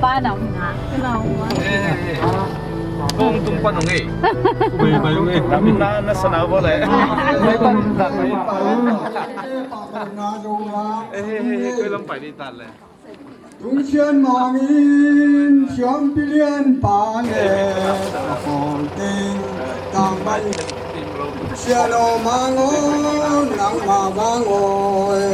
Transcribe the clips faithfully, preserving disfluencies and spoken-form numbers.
Panam na. Kong tung panung eh. Bai bai ung eh. Na na sana bo le. Eh eh eh, koi lam pai di tan le. Tungsian mangin siampi lianpa le a kawlteng tangbai. Siano mango nangma bango e.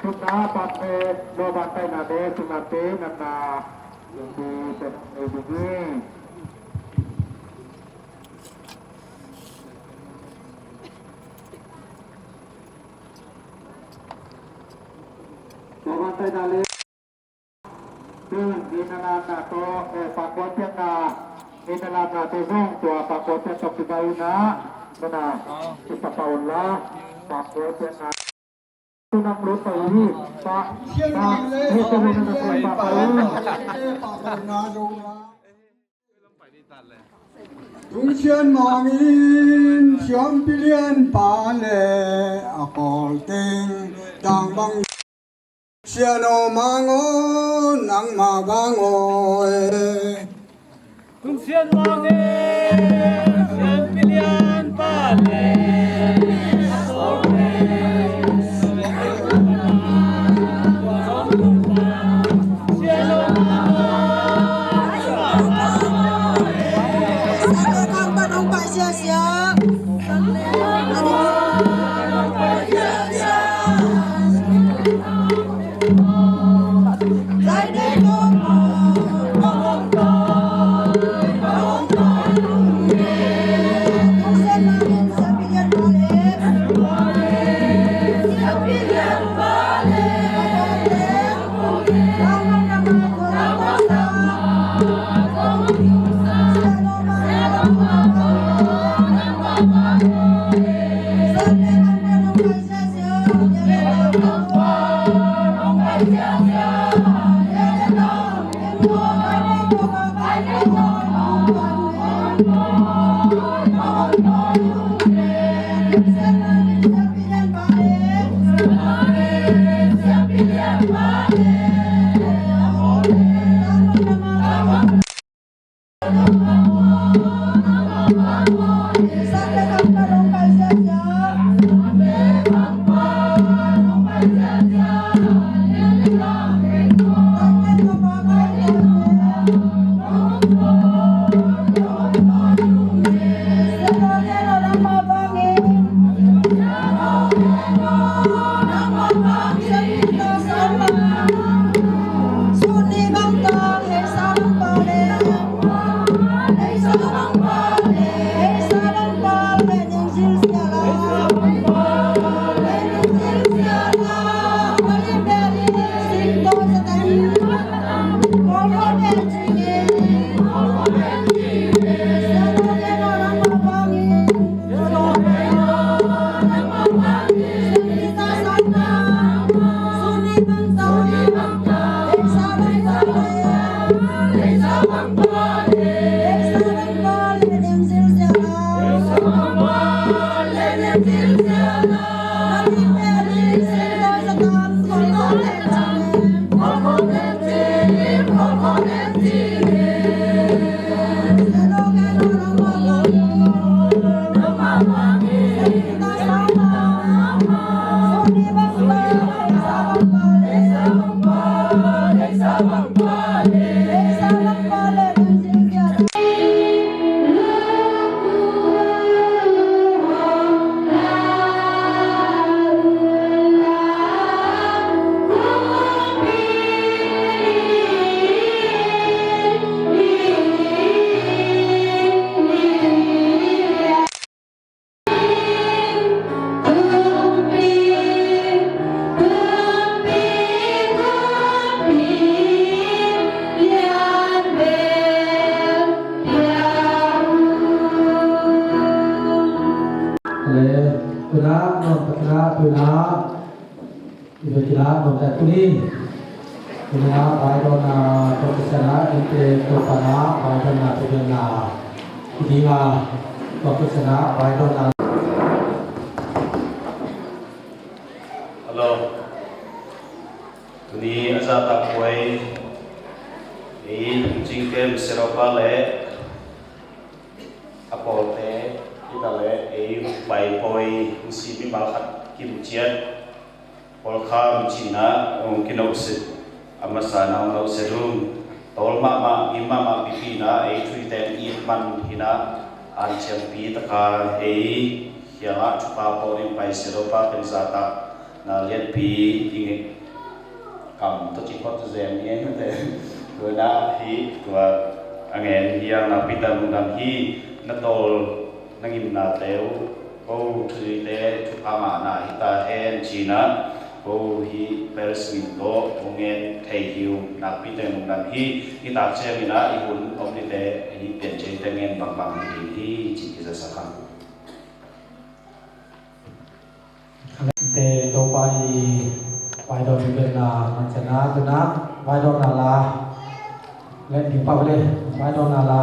Tuna pan me lo ban tai na de tuna te na na. Yang di pen e di ni. Lo ban tai na le. Ina na na to, eh, pakua pian na. Ina na na to zong tua pakua pian to kibai na. Mana, isa paun la. Pakua pian na. Tunang lut pa hi. Pa, pa, he to na na pa pa. Tungsian mangin siampi lianpa le a kawlteng tang bang. Siano mango nangma bango e. Tungsian mangin siampi lianpa le a kawlteng. Siano mango nangma bango e. Siano mango nangma bango e. Le, tuna, non, tuna, tuna. I ve kila nong ta tuni. Tuni a pai dona tokisana inte topana pai dona tokisana. Idinga tokisana pai dona. Hello. Tuni a za tak kuai. Ei, Cingkem Seropa le a pawlte, kita le ei pai poi, usi mimal khat kim ciat. Pawlkham cina hong kinohsih a masa na hong nohsih ding. Tawl mahmah, ngim mahmah pipi na ei thuite i man hi na, an ciangpi taka ei hiangah thupha pawh ding pai sia lo pa pen zahtak na lianpi i ngeih kam tawh ci phot zen i ngeih mate. Tua na hi tua a ngen hiang nakpi tak lungdam hi. Na tawl na ngimnate uh, ko thuite thupha mahna hi ta hen cina, ko hi Paris min tawh hong ngen thei hi uh, nakpi teng lungdam hi. Nitak ciangin ah i hun om nite hi pian ciangte ngen bangbang hi ding hi, ci kizasak a. Te Topa i vaidawn i belna mancena tuna vaidawnna la. Let ding pau le vaidawnna la.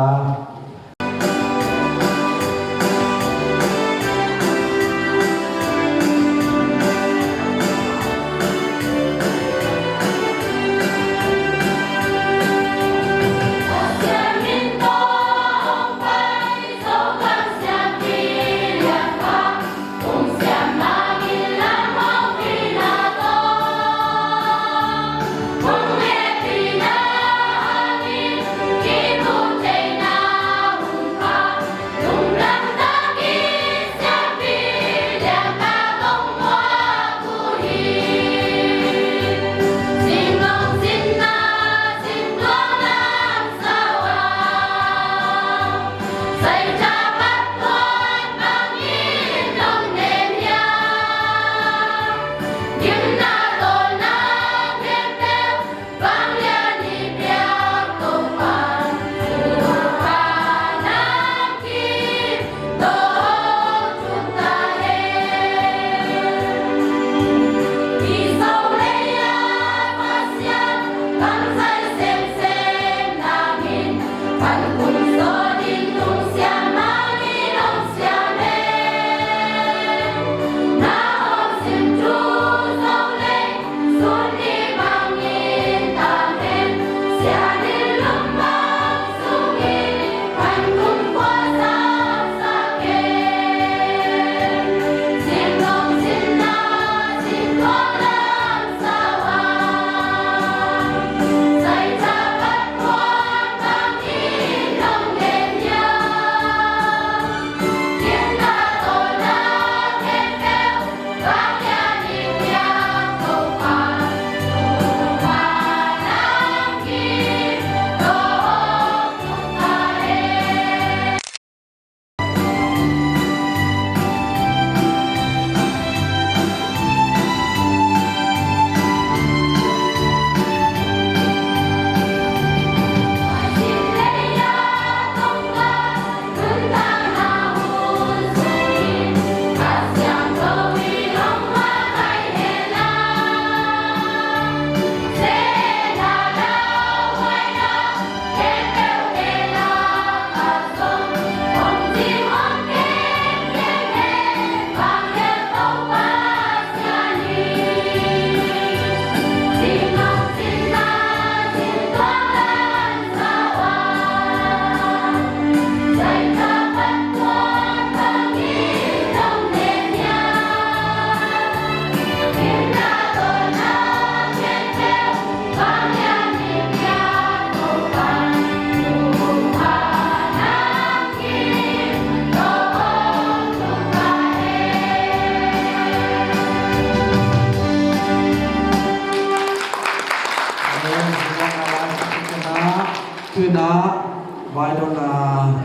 Vaidonna,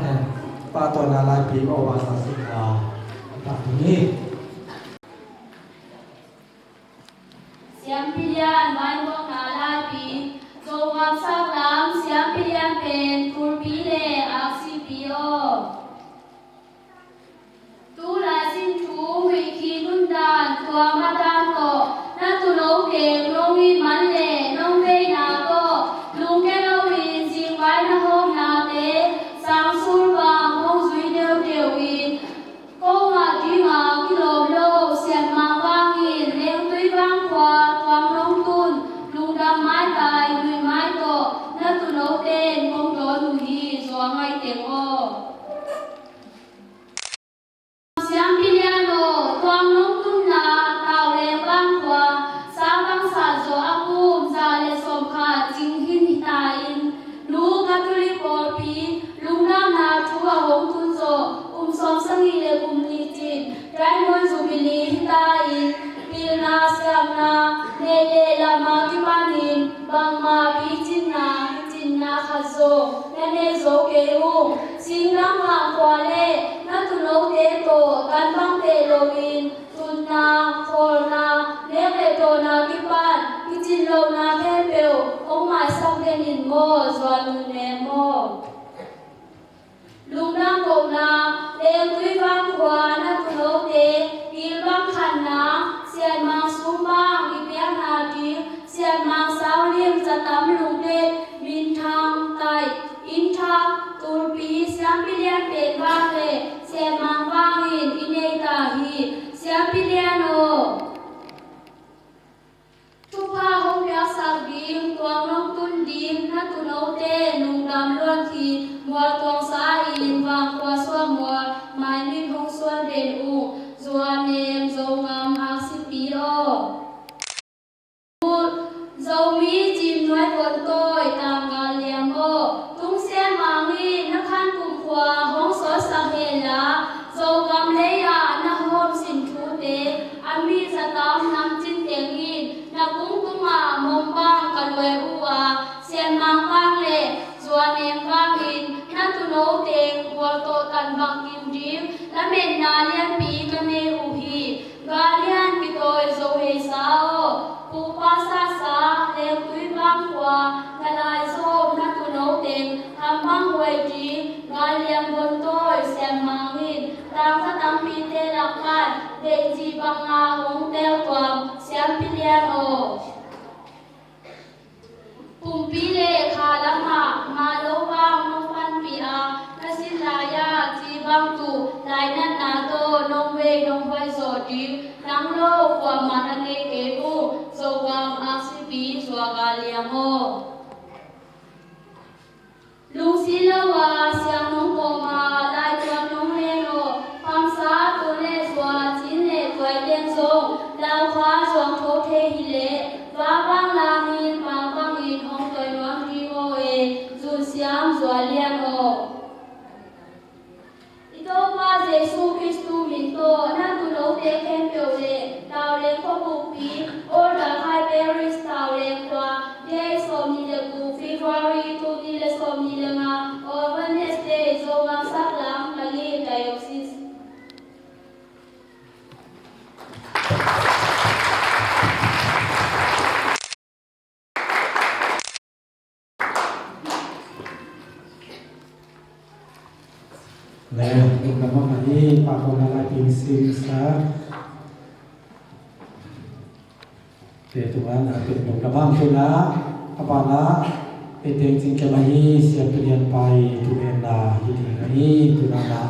eh, pahtawinak laipi, over sa singna, ta tuni. Siampi Lian vaidonna laipi, Zogam saklam Siampi Lian pen tulpi le aksipi aw. Tulai sin thu huih khi nundan tua mah dan tawh na tuunote nong it man le nong veina tawh lungke loin zingvai na hawmnate sangsul bang hong zui deuhdeuh in, ko ngah dingah kilawm lo Sian Mang vangin Lengtui Vang khua tuang nong tun lungdam maitai nuihmai tawh na tuunote in kong dawn uh hi, zuau ngaih teng aw. Siampi Lian aw, tuang nong tunna Tauleng Vang khua sa bang sa zaw a kum za le sawm khat cing hin hi ta in, nu Catholic pawlpi lungdamna thu a hong tun zawh kum sawm sagih le kum nih cin Diamond Jubilee hi ta in, pilna siamna neih le lam a kipanin bangmah picinna, picinna khat zong na nei zo kei ung. Singdang Vang khua le na tuunote tawh tanbang teh loin tutna, khawlna, nek le tawna kipan kicin lohna khempeuh hong maisak den in maw, zuau nunnem aw. Lungdam kohna, Lengtui Vang khua na tuunote pilvang khanna, Sian Mang sung bang i piakna ding Sian Mang sau lim za tam lungte minthang tai, innthak, tulpi Siampi Lian pen vang le Sian Mang vangin i nei ta hi. Siampi Lian aw, thupha hong piaksak ding, tuang nong tun ding na tuunote lungdam luat hi. Mual tuangsa in Vang khua suak mual mainit hong suan den uh, zuau nem, Zogam aksipi aw. Zomi Cim Nuai Von Tawi, Tang Gal Liang aw, Tung Sian Mang in na khan kumkhua hong sawtsak hen la, Zogam lei ah na hawm sin thute a mi za tam nam cin teng in na kung tungah mawng bang ka luai uh a, Sian Mang vang le Zuau nem vangin na tuuno teng mual tawh tanbang kim ding lametna lianpi ka nei uh hi. Gal Lian kitawi zo hei sa aw, pupa sasa Lengtui Vang khua na laizom na tuuno teng tanbang huai ding Gal Lian Von Tawi Sian Mang in tangtha tampite lak pan deih cih banga hong teltuam Siampi Lian aw. Pumpi le kha lamah mah lo bang nong panpih a, na sin lai-ah ci bang tuh lainatna tawh nong vei nong huai zawh ding nang lo kuamah na nei kei uh. Zogam aksipi Zuau Gal Liang aw. Lungsi lo a siang nong kawm a, laituam nong leng aw, pamsa tu le zua cin le tuai teng zong laukha zuang tho thei hi leh, va bang lamin pa bangin hong tawi nuam ding aw e, zun siam Zuau Lian aw. I Topa Jesu Khristu min tawh na tuunote khempeuh le Tauleng khuabukpi, Old Dakhai Parish, Tauleng khua, date sawmnih le guk February, tul nih le sawmnih le nga, All Wednesday, Zogam saklam, Kali Diocese. Le, lungdam mahmah hi, pa kong na lai ping sim sa. Te tunga na ping lungdam mahmah tuna, a bana, te teng cing ke mahi, Siampi Lian pai, tu en na, hi ding na hi, tuna na.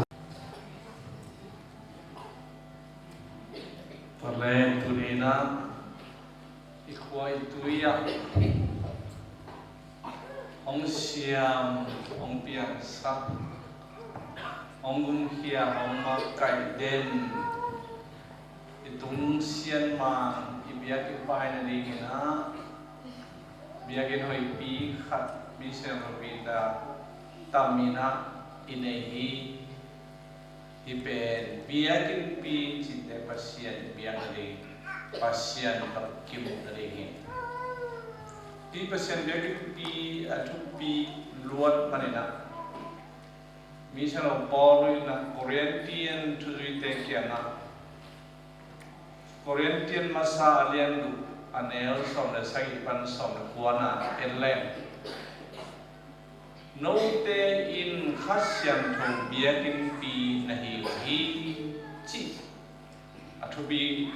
Tua leh tuni-in ah i khua i tui ah hong siam, hong piangsak, hong gumkhia, hong makaih den i Tung Sian Mang i biakinn pai nadingin ah biakinn hoihpi khat, mission hoihpi tak, tam in ah i nei hi. Hih pen biakinnpi cihte Pasian biak nading, Pasian tawh kimuh nading hi. Hih Pasian biakinnpi a thupi luat manin ah Misiangtho Paul in ah Korintian thuzuite kiangah, Korintian masa a lian guk, a neu sawm le sagih pan sawm le kua na en leng, note in Kha Siangtho biakinnpi na hi uh hi, cih a thupi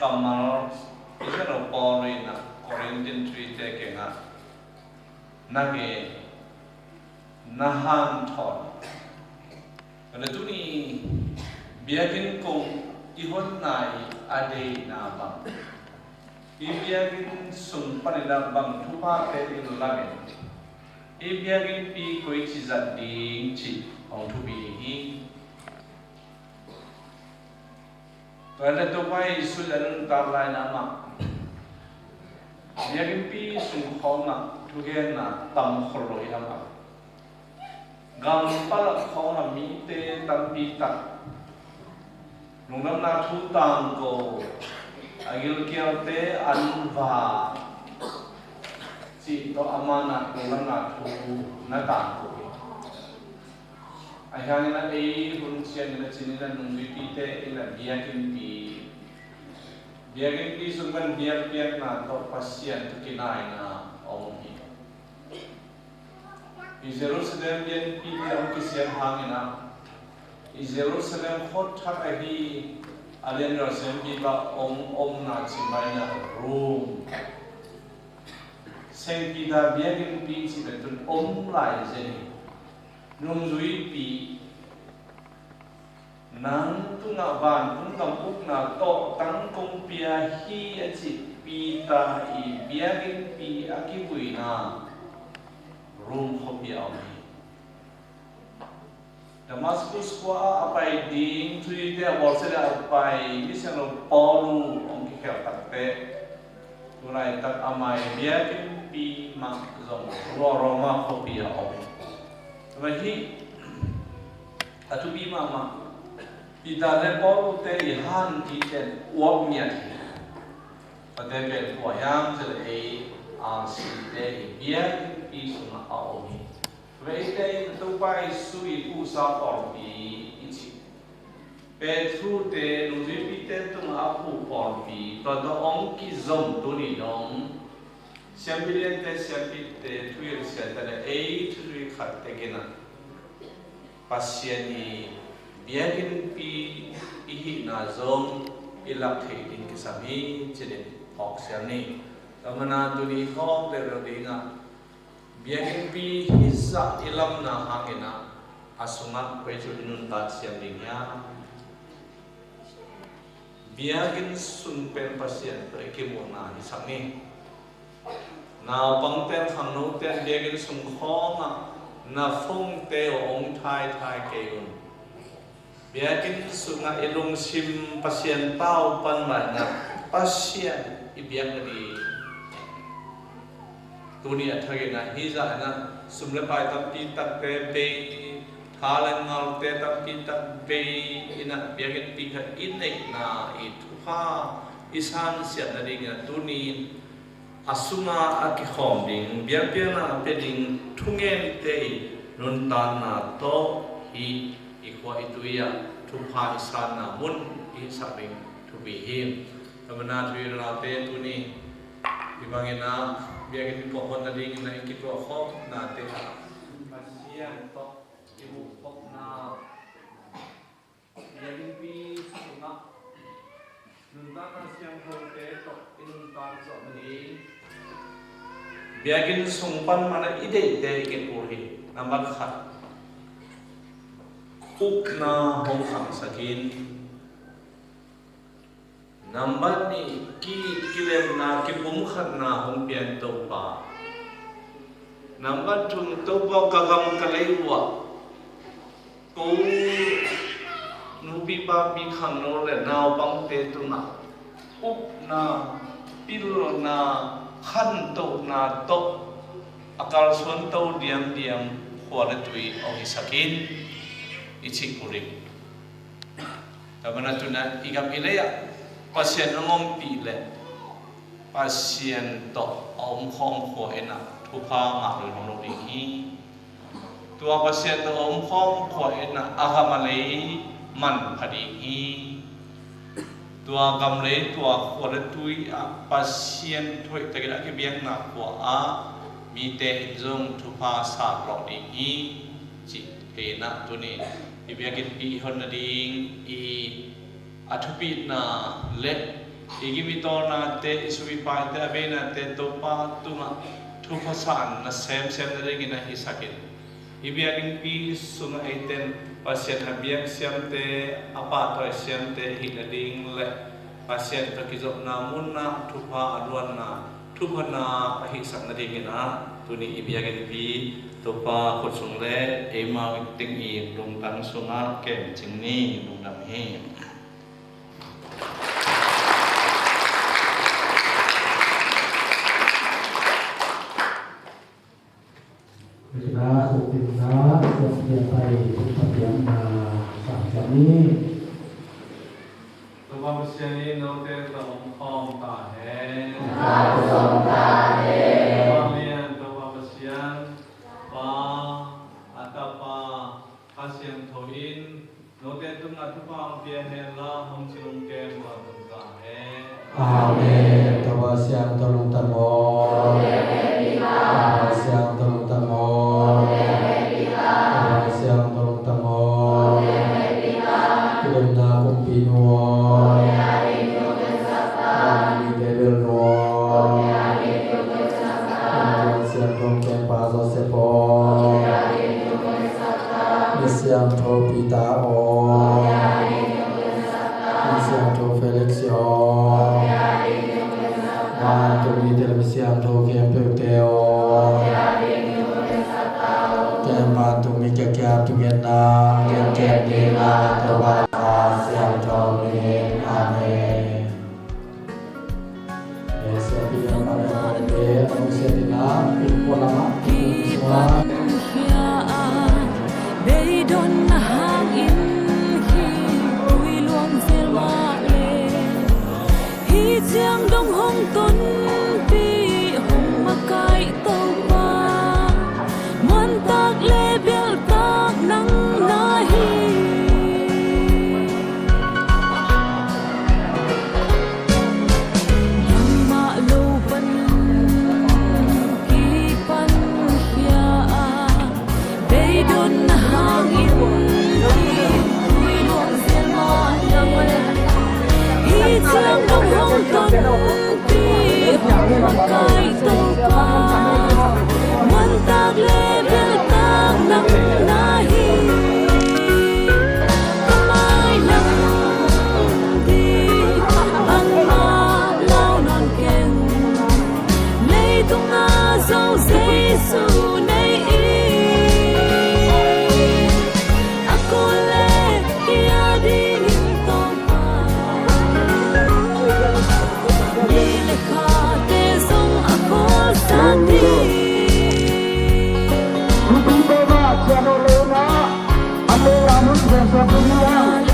kammal Misiangtho Paul in ah Korintian thuzuite kiangah na gen, na hanthawn. Tua leh tuni biakinn kong i honna i a deihna bang, i biakinn sung panin ah bang thuphate i lamin, i biakinnpi koici zat ding cih hong thupi ding hi. Tua leh Topa Jesu in a nuntak lai-in amah biakinnpi sung khawngah thugenna tam khol lo hi amah. Gam palak khawngah mite tampi tak lungdamna thu tangko, a gilkialte an va cih tawh amah in ah lungdamna thu na tangko hi. Ahi hangin ah ei hun ciangin ah cinin ah nungzuipite in ah biakinnpi, biakinnpi sung pan biakpiakna tawh Pasian tawh kinaina a om hi. I Jerusalem biakinnpite hong kisiam hangin ah i Jerusalem khua thak ahi Alexandria biakinn ah om, omna cimai in ah Rome, Saint Peter biakinnpi cih pen tun om lai zen hi. Nungzuipi, nang tungah vantung gam ukna tawh tang kong pia hi, a cih Peter i biakinnpi a kivuina Rome khuapi ah om hi. Damascus khua ah a pai ding thuzuite a bawlsia leh a pai Misiangtho Paul hong kikhel takteh, tu laitak amah i biakinnpi mah zong Roma khuapi ah om hi. Tua hi a thupi mahmah. Peter le Paul te i hanthawnte uap ngiat hi. Tuate pen kua hiam cih leh ei R C te i biakinnpi sungah a om hi. Tua eite in Topa Jesu i phuhsa pawlpi i cih, Petrute, nungzuipite tungah a phuh pawlpi, tua tawh hong kizom tuni dong siampi liante, siampite, thuhilh siate le ei thuzui khat tekin ah Pasian i biakinnpi i hihna zong i lak theih ding kisam hi, ci-in phawk siam ni. Tua manin tuni phawk leuleu dingah biakinnpi hizah i lamna hangin ah a sungah koi thu i nuntak siam ding hiam? Biakinn sung pen Pasian tawh i kimuhna hisak ni. Naupangte'n, khangnote'n biakinn sung khawngah na phone-te uh hong thaithai kei un. Biakinn sungah i lungsim Pasian tau pan mah in ah Pasian i biak nading. Tuni a thak in ah hih zah in ah sum le pai tampi takte bei, tha le ngalte tampi tak bei in ah biakinnpi khat i neihna i thupha i sansiat nadingin ah tuni a sungah a kikhawm ding, biakpiakna a pia ding thungente i nuntakna tawh hih i khua i tui ah thupha i sanna mun i sak ding thupi hi. Tua manin ah, thu i naute, tuni hih bangin ah biakinn kong hon nadingin ah i kituak khawmnate ah Pasian tawh i muh khawmna, biakinnpi sungah nuntakna siangthote tawh i nuntak zawh nading, biakinn sung pan mah in ah i deihte i kikul hi. Nambat khat, upna hong khangsak in. Nambat nih, ki-it kilemna, kipumkhatna hong pia in Topa. Nambat thum, Topa, ka gam ka lei uh ah ko nupi papi, khangno le naupangte tungah upna, pilna, khantohna tawh a kalsuan to diamdiam khua le tui hong hisak in, i cih kul hi. Tua manin ah tu-in ah i gam i lei ah Pasian hong ompih leh Pasian tawh a omkhawm khua in ah thupha ngah lel hong lo ding hi. Tua Pasian tawh a om khawm khua in ah a gam a lei manpha ding hi. Tua gam lei, tua khua le tui ah Pasian thu hoih takin a kibiakna khua ah mite in zong thupha sawk lawh ding hi, cih thei in ah tuni i biakinnpi i hon nading i a thupitna le i gim i tawlnate, i sum i paite, a veinate Topa tungah thupha san na semsem nadingin a hisak in, i biakinnpi sungah eiten Pasian a biak siamte, a pahtawi siamte i hih nading le Pasian tawh kizopna munah thupha a luanna, thuphana a hihsak nadingin ah tuni i biakinnpi Topa khut sung le eimau teng i lungtang sungah kemcing ni. Lungdam hi. Hih na sukpinna, sukpia pai, sukpia na, sangsiam ni. Topa Pasian in note tawh om khawm ta hen. Khawm ta hen. Vanglian Topa Pasian, Pa, a Tapa, Kha Siangtho in note tungah thupha hong pia hen la, hong cing hong kem ta hen. Amen. Topa Siangtho lungtang aw. Topa Siangtho lungtang aw. Topa Siangtho lungtang aw. Kilemna kumpi nu aw. Mite bel nu aw. Siangtho kempa Joseph aw. Mi siangtho Peter aw. Mi siangtho Felix aw. Vantung mite le mi siangtho khempeuhte aw. Kem vantung mi kiakia thungetna, kem kem dingin Topa siangtho min. Amen. Beidonna hangin hi tui luang zel mah le, hi ciang dong hong tonpih hong makaih Topa, muantak le bialtak nang na hi. Nangmah lo panin kipankhia a, beidonna hangin tui luang zel mah le, hi ciang dong hong tonpih hong makaih Topa, muantak le bialtak nang na hi. Ka mailam ding bangmah lau nawn keng, leitung a Zo Jesu nei in, a kul le kei a dingin Topa, ni le khate zong a khualsak ding. Mipi peuhmah cian aw lei in ah, an lei lam hun zensuak ding hi hang.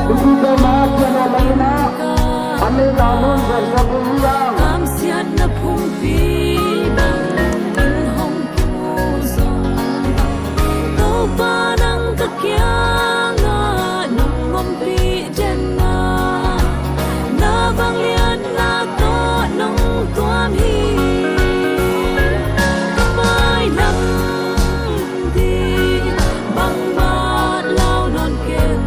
Mipi peuhmah cian aw lei in ah, an lei lam hun zensuak ding hi hang. Kamsiatna phungpi bangin hong pu zong, Topa nang ka kiangah nong ompih den a, na vangliatna tawh nong tuam hi. Ka mailam ding bangmah lau nawn keng,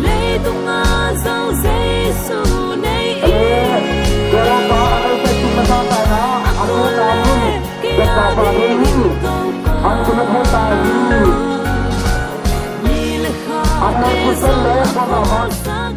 leitung a Zo Jesu nei in, a kul le kei a dingin Topa, ni le khate zong a khualsak